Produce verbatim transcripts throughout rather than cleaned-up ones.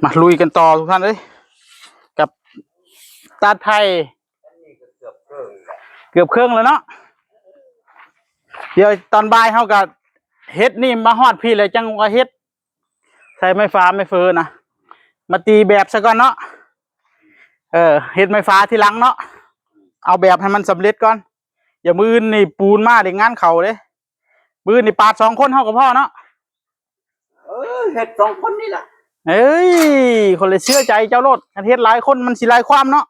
อ่ะ ลุยกันต่อทุกท่านเอ้ย กับตัดไผ่ เกือบครึ่งแล้วเนาะ เดี๋ยวตอนบ่ายเฮาก็เฮ็ดนี่มาฮอดพี้แล้ว จั่งว่าเฮ็ด ใส่ไม้ฟ้าไม้เฟือนะ มาตีแบบซะก่อนเนาะ เออ เฮ็ดไม้ฟ้าทีหลังเนาะ เอาแบบให้มันสำเร็จก่อน อย่ามื้ออื่นนี่ปูนมาเด้ งานเข้าเด้ มื้ออื่นนี่ปาดสองคนเฮาก็พอเนาะ เออ เฮ็ดสองคนนี่ล่ะ เอ้ย คนเลยเชื่อใจเจ้าโลด คันเฮ็ดหลายคนมันสิหลายความเนาะ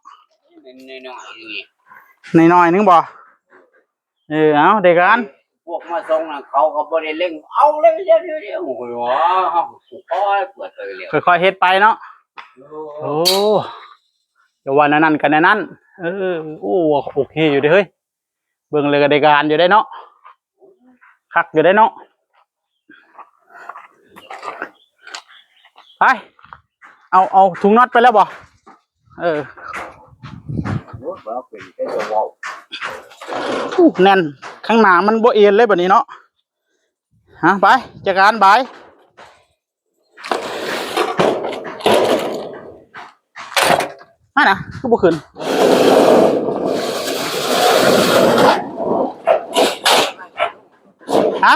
น้อยๆ นี่ น้อยๆ นึงบ่ เออ เอา ได้การ พวกมาส่งน่ะ เขาก็บ่ได้เร่ง เอาเลย เดี๋ยวๆๆ โอ้โห เฮาก็ค่อยเปิดไปเรื่อย ค่อยๆ เฮ็ดไปเนาะ โอ้ โอ้ จะว่าแนวนั้นก็แนวนั้น เออ โอ้ โอเคอยู่เด้เฮ้ย เบิ่งเลยก็ได้การอยู่ได้เนาะ คักอยู่ได้เนาะ ไป เอา เอาถุงน็อตไปแล้วบ่ เออ โอ้ย บ่เป็นแค่จะเว้า อู้ แน่น ข้างหน้ามันบ่เอ็นเลยบัดนี้เนาะ ฮะ ไป จัดการบาย มานะ คือบ่ขึ้น ฮะ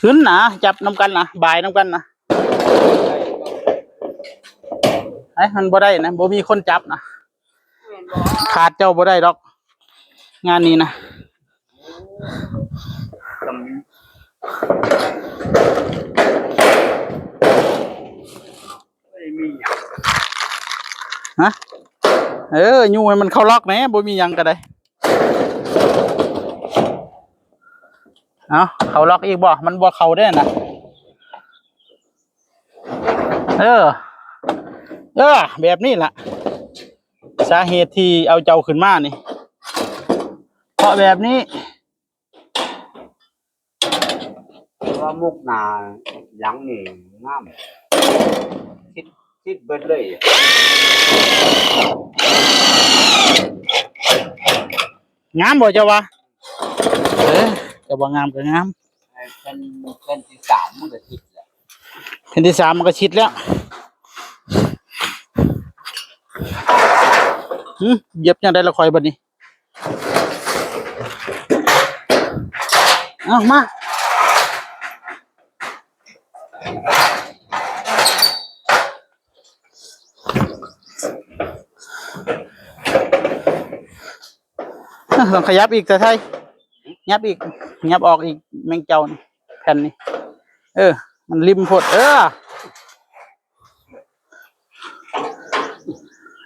ขึ้นนะ จับนำกันนะ บายนำกันนะ ไอ้ มันบ่ได้นะ บ่มีคนจับนะ ขาดเจ้าบ่ได้ดอก งานนี้นะ ฮะ เออ ยูให้มันเข้าล็อกแหน่ บ่มีหยังก็ได้ เอา เข้าล็อกอีกบ่ มันบ่เข้าได้นะ เออ เออ แบบนี้ล่ะ สาเหตุที่เอาเจ้าขึ้นมานี่ เพราะแบบนี้ ว่ามุกหน้าหลังนี่งาม คิด คิดเบิดเลย งามบ่เจ้าวะ เออ เจ้าว่างามก็งาม แผ่น แผ่นที่สามมันก็ชิดแล้ว แผ่นที่สามมันก็ชิดแล้ว หึ เหยียบจั่งใด๋ละข่อยบัดนี้ เอามา ต้องขยับอีก ตาไท ยับอีก ยับออกอีก แมงเจ้านี่ แผ่นนี่ เออ มันริมโพด เออ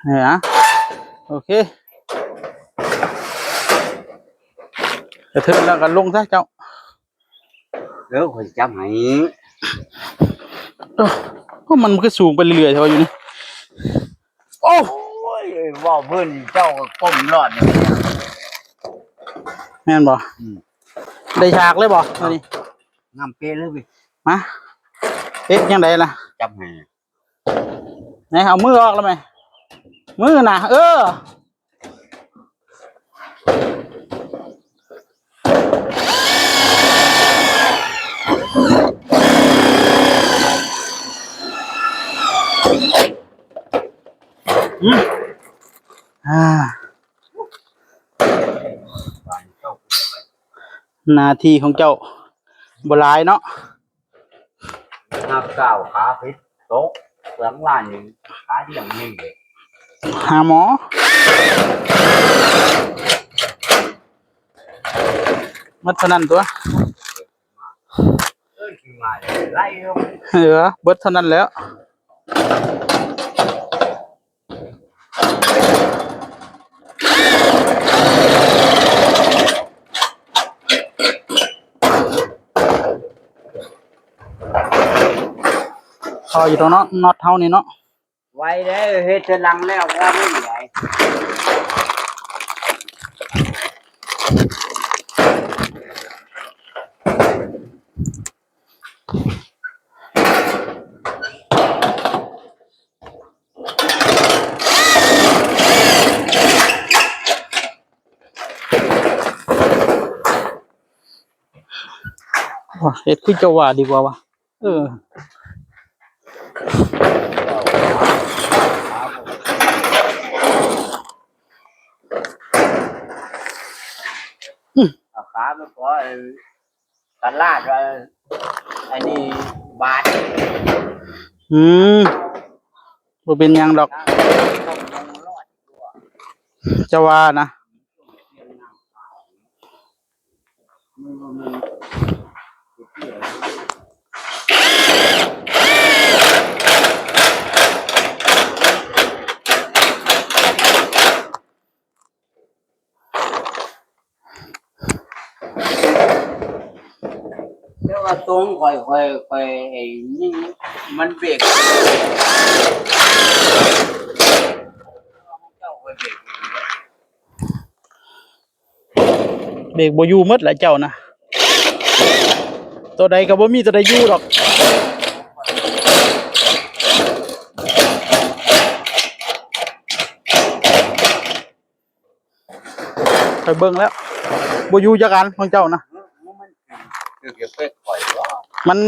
เนี่ยนะ โอเค กระเทือนแล้วก็ลงซะเจ้า เออ ข่อยจับให้ โอ้ มันคือสูงไปเรื่อยๆ แถวอยู่นี่ โอ้ โอ้ย เว้าเพิ่นเจ้าก็ก้มรอดเนี่ย แม่นบ่ อืม ได้ฉากเลยบ่ เอา ตัวนี้ งามเป๊ะเลยเว้ย มา เอ๊ะ จั่งใด๋ล่ะ จับให้ ไหน เอามือออกแล้วไหม มือน่ะ เออ อืม อ่า หน้าที่ของเจ้า บ่หลายเนาะ หากก้าวขาผิดตก หลังล้านนี่ ขาเดี่ยงนี่ หาหมอ หมดเท่านั้นตัว เออ สิมาไล่ลง เออ เบิดเท่านั้นแล้ว เข้าอยู่ตรงเนาะ น็อตเฮานี่เนาะ ไว้เด้อ เฮ็ดเทื่อหลังแล้วว่าไม่ไหว ว่ะ เฮ็ดคือเจ้าว่าดีกว่าวะ เออ เอาขาไปขอไอ้ตลาดว่า อันนี้บาท อืม บ่เป็นหยังดอก จะว่านะ แต่ว่าตรงข่อย ข่อย ข่อย ไอ้นี่ มันเบรก เจ้าข่อยเบรก เบรกบ่อยู่หมดแหละเจ้านะ ตัวใดก็บ่มีตัวใดอยู่ดอก ไปเบิ่งแล้ว บ่อยู่จักอันของเจ้านะ คือเก็บไปข่อยว่า มัน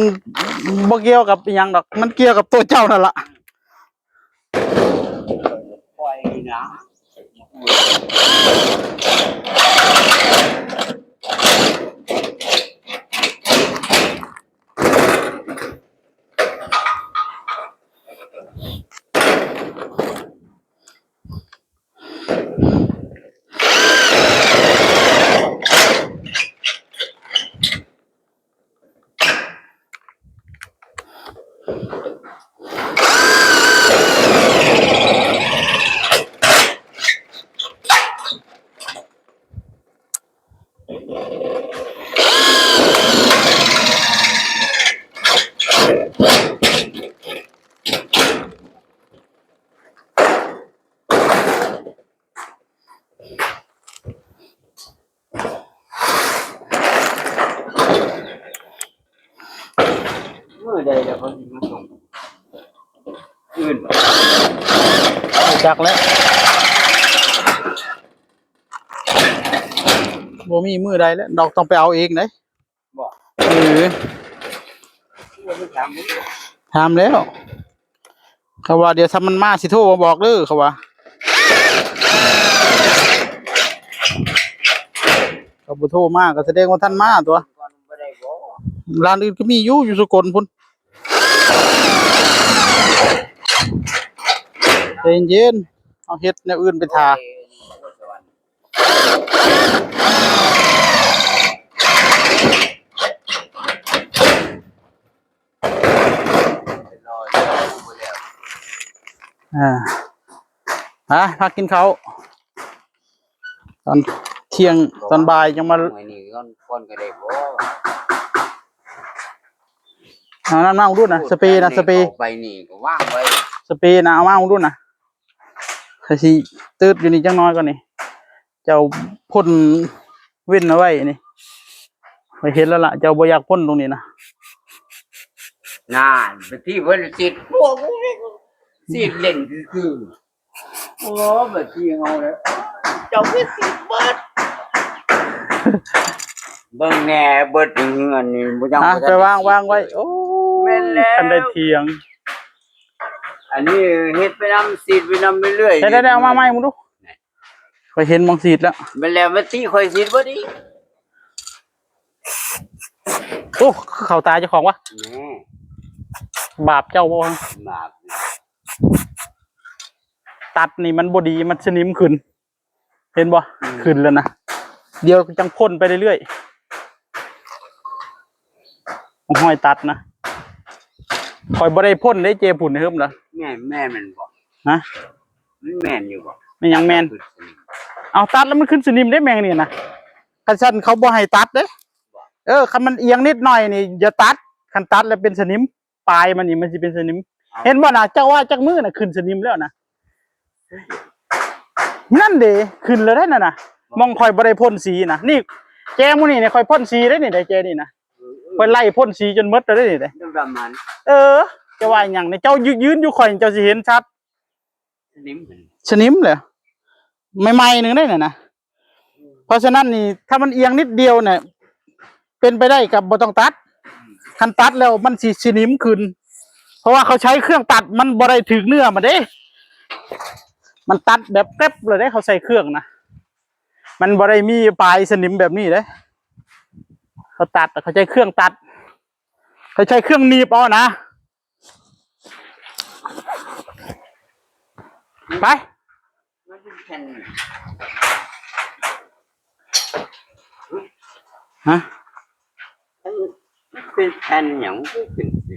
บ่เกี่ยวกับอิหยังดอก มันเกี่ยวกับตัวเจ้านั่นล่ะ ข่อยนะ มื้อใดแล้วเพิ่นสิมาส่ง อื่นบ่ จักแล้ว บ่มีมื้อใดแล้ว ดอกต้องไปเอาเองเด้ บอก เออ ถามแล้ว เขาว่าเดี๋ยวถ้ามันมาสิโทรมาบอกเด้อ เขาว่า เขาบ่โทรมาก็แสดงว่าทันมาตัว ร้านอื่นก็มีอยู่ อยู่สกลพุ้น ใจเย็นๆ เอาเฮ็ดแนวอื่นไปถ่า อ่า ฮะ พักกินข้าว ตอนเที่ยง ตอนบ่ายยังมา มื้อนี้ก่อน ก่อนก็ได้บ่ เอาน้ำเน่าดูนะ สเปรย์นะ สเปรย์ เอาไปนี่ก็วางไว้ สเปรย์นะ เอามาดูนะ ใส่สิ ตืดอยู่นี่จังน้อยก่อนนี่ เจ้าพ่นเว้นเอาไว้นี่ ไปเห็นแล้วล่ะ เจ้าบ่อยากพ่นตรงนี้นะ นั่น ไปที่เพิ่นสิพวกนี้สิเล่นคือ โอ้ ไปที่เฮาแล้ว เจ้าคือสิเบิด เบิ่งแหน่เบิดเฮือนนี่บ่ยัง อ่ะ บ่ทัน ไปวาง ได้ วางไว้ โอ้ แม่นแล้ว คันได้เถียง อันนี้เฮ็ดไปนำ สิไปนำเรื่อยๆ ได้ๆๆ เอามาใหม่มึงดู ข้อยเห็นหม่องสิแล้ว แม่นแล้ว มาติข่อยสิบ่ดี โอ้ คือเข้าตาเจ้าของวะ แหม บาปเจ้าบ่วะ บาป ตัดนี่มันบ่ดี มันสนิมขึ้น เห็นบ่ อืม ขึ้นแล้วนะ เดี๋ยวจังพ่นไปเรื่อยๆ ห้อยตัดนะ ข่อยบ่ได้พ่นได้เจ ผุ่นเฮิมนะ แม่น แม่นแม่นบ่ ฮะ มันแม่นอยู่บ่ มันยังแม่น เอาตัดแล้วมันขึ้นสนิมได้แมงนี่นะ คันซั่นเขาบ่ให้ตัดเด้ เออ คันมันเอียงนิดหน่อยนี่อย่าตัด คันตัดแล้วเป็นสนิม ปลายมันนี่มันสิเป็นสนิม เอา เห็นบ่นะ เจ้าว่าจักมื้อน่ะขึ้นสนิมแล้วนะ นั่นเด้ ขึ้นแล้วได้นั่นน่ะ หม่องข่อยบ่ได้พ่นสีนะ นี่ แจมื้อนี้เนี่ยข่อยพ่นสีได้นี่ ได้แจนี่นะ เออ เออ ข่อยไล่พ่นสีจนหมดแล้วได้นี่เด้ ดำๆมัน เออ จะว่าหยังนี่ เจ้ายืน ยืนอยู่ข่อยเจ้าสิเห็นชัด สนิม สนิมเลย ใหม่ๆหนึ่งได้น่ะนะ เพราะฉะนั้นนี่ ถ้ามันเอียงนิดเดียวเนี่ย เป็นไปได้กับบ่ต้องตัด คันตัดแล้วมันสิสนิมขึ้น เพราะว่าเขาใช้เครื่องตัด มันบ่ได้ถืกเนื้อมันเด้ มันตัดแบบแกร็บเลยเด้ เขาใส่เครื่องนะ มันบ่ได้มีปลายสนิมแบบนี้เด้ เขาตัด เขาใช้เครื่องตัด เขาใช้เครื่องหนีบเอานะ ไป มันเป็นแผ่น ฮะ มันเป็นแผ่นอย่างมันเป็นสิ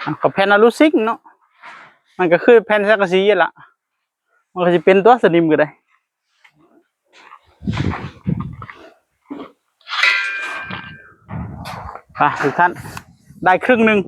อ่ะก็แผ่นอลูซิงค์เนาะ มันก็คือแผ่นสังกะสีนั่นล่ะ มันก็สิเป็นตัวสนิมก็ได้ ไปทุกท่าน ได้ครึ่งหนึ่ง